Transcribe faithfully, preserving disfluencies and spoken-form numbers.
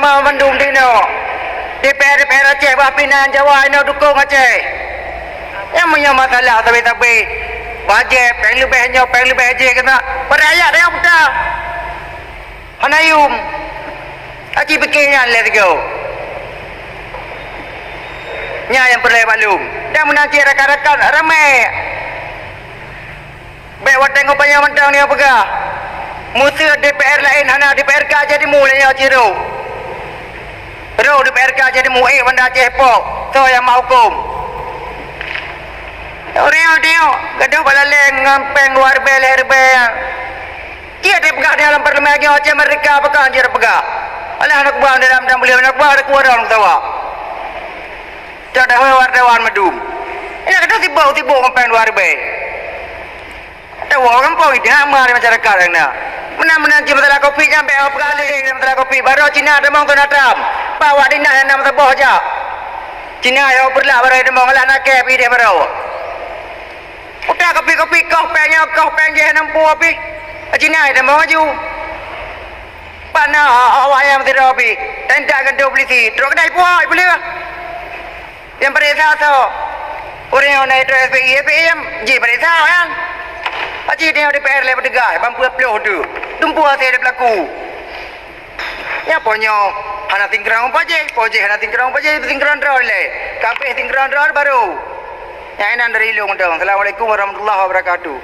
Mandum di inoe. DPR, DPR Aceh bah pinan Jawa inoe dukong Aceh. Nyang meunyoe masalah sabe-sabe, bajèe péng leubeh nyoe, péng leubeh jih keunan, padahai rakyat teuh nyang peugah. Hana yum. Aci pike nyan lé sigoe. Nyan nyang peureulèe maklum. Dan meunan cit rakan-rakan ramè. Bèk watèe ngon panyang mantong nyoe peugah, meuseu DPR laén hana, DPRK Aceh Timu lé nyoe cit rôh. Rôh DPRK Aceh Timu, ék Banda Aceh pok, soe nyang meuhukôm. Tengok, tengok, gadoh bak laleng ngon péng dua ribèe, lhèe ribèe nyan. Cit tapeugah di dalam parlemen lagèe Aceh Merdeka, pakon cit tapeugah. Alah, aneuk buah dalam dan beliau aneuk buah ada kuat dalam ketawa. Cak dah wartawan madum. Ini kata sibuk-sibuk ngon péng dua ribèe. Tawoe gampông itu hak meuhari masyarakat nyang na. Meunan-meunan cit masalah kopi nyan bèk peugah lé masalah kopi. Baroe Cina tamong tu na tram. Pak wak dinah nyang na meusaboh jak. Cina nyang peureulak baroe tamong lah na kèe pih deh baroe. Utak kopi-kopi koh péng nyoe, koh péng jih hana mampu pih. Cina nyang tamong laju. Pat na awak nyang sidroe pih. Tentak gantung polisi. Trok keudai puai peuleueh. Nyang pareksa soe? Ureueng nyang na itu S P I, S P I nyang jipareksa nyan. Aci teuh DPR lé petugas, ban peuet ploh tu. Tumpue hase pelaku. Nyan po nyoe hana singkron pajéh, pajéh hana singkron pajéh, singkron droe lé. Kabéh singkron droe baru. Nyan inan dari Ilong dong. Assalamualaikum warahmatullahi wabarakatuh.